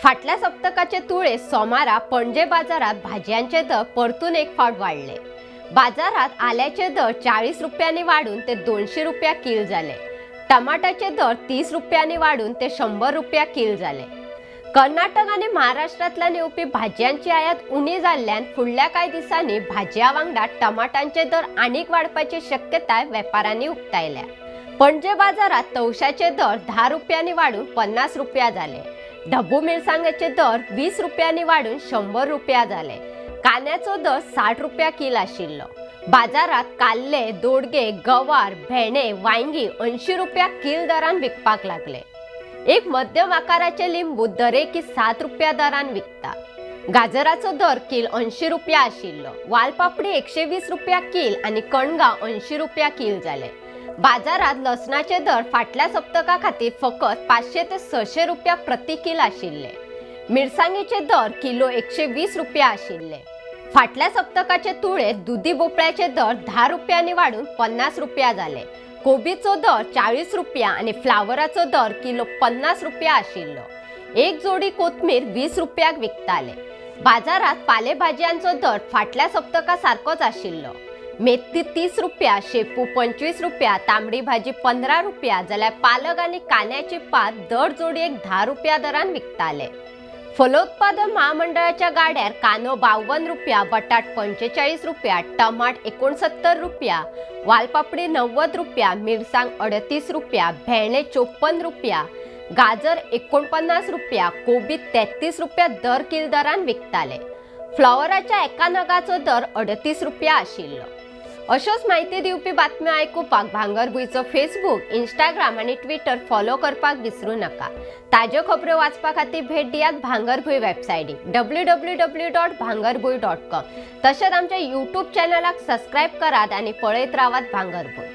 फाटल्या सप्तकाचे तुळेत सोमारा पणजे बाजारात भाजयांचे दर परतून एक फावट वाडले। बाजारात आल्याचे दर 40 रुपयांनी वाडून ते 200 रुपया कील जाले। टमाट्याचे दर 30 रुपयांनी वाडून ते 100 रुपया कील जाले। कर्नाटक आनी महाराष्ट्रांतल्यान येवपी भाजयांची आयात उणी जाल्ल्यान फुडल्या कांय दिसांनी भाजयां वांगडा टमाटांचे दर आनीक वाडपाची शक्यताय वेपाऱ्यांनी उक्तायल्या। पणजे बाजारात तवशाचे दर 10 रुपयांनी वाडून 50 रुपया जाले। ढब्बू मिरसांगेचे दर 20 रुपयांनी वाडून 100 रुपया जाले। कांद्याचो दर 60 रुपया कील आशिल्लो। बाजारात काल्ले, दोडगे, गवार, भेंडे, वांगी 80 रुपया कील दरान विकपाक लागले। एक मध्यम आकाराचे लिंबू दरेकी 7 रुपया दरान विकता। गाजराचो दर कील 80 रुपया आशिल्लो। वालपापडी 120 रुपया कील आनी कणगां 80 रुपया कील जाले। बाजारात लसणाचे दर फाटल्या सप्तका खातीर फकत 500 ते 600 रुपया प्रति कील आशिल्ले। मिरसांगेचे दर किलो 120 रुपया आशिल्ले। फाटल्या सप्तकाचे तुळेत दुदी भोपळ्याचे दर 10 रुपयांनी वाडून 50 रुपया जाले। कोबीचो दर 40 रुपया आनी फ्लावराचो दर किलो 50 रुपया आशिल्लो। एक जोडी कोथमीर 20 रुपयाक विकताले। बाजारात पालेभाजयांचो दर फाटल्या सप्तका सारकोच आशिल्लो। मेथी 30 रुपया, शेपू 25 रुपया, तांबडी भाजी 15 रुपया जाल्यार पालक आनी कांद्याची पात दर जोडयेक 10 रुपया दरान विकताले। फलोत्पादन महामंडळाच्या गाड्यार कांदो 52 रुपया, बटाट 45 रुपया, टमाट 69 रुपया, वालपापडी 90 रुपया, मिरसांग 38 रुपया, भेंडे 54 रुपया, गाजर 49 रुपया, कोबी 33 रुपया दर कील दरान विकताले। फ्लॉवराच्या एका नगाचो दर 38 रुपया आशिल्लो। अश्योच म्हायती दिवपी बातम्यो आयकुपाक भांगरभूंयचो फेसबूक, इंस्टाग्राम आनी ट्विटर फॉलो करपाक विसरू नाका। ताज्यो खबरो वाचपा खातीर भेट दियात भांगरभूंय वेबसायटीक www.bhangarbhuy.com। तशेंच आमच्या यूट्यूब चॅनलाक सबस्क्रायब करात आनी पळयत रावात भांगरभूंय।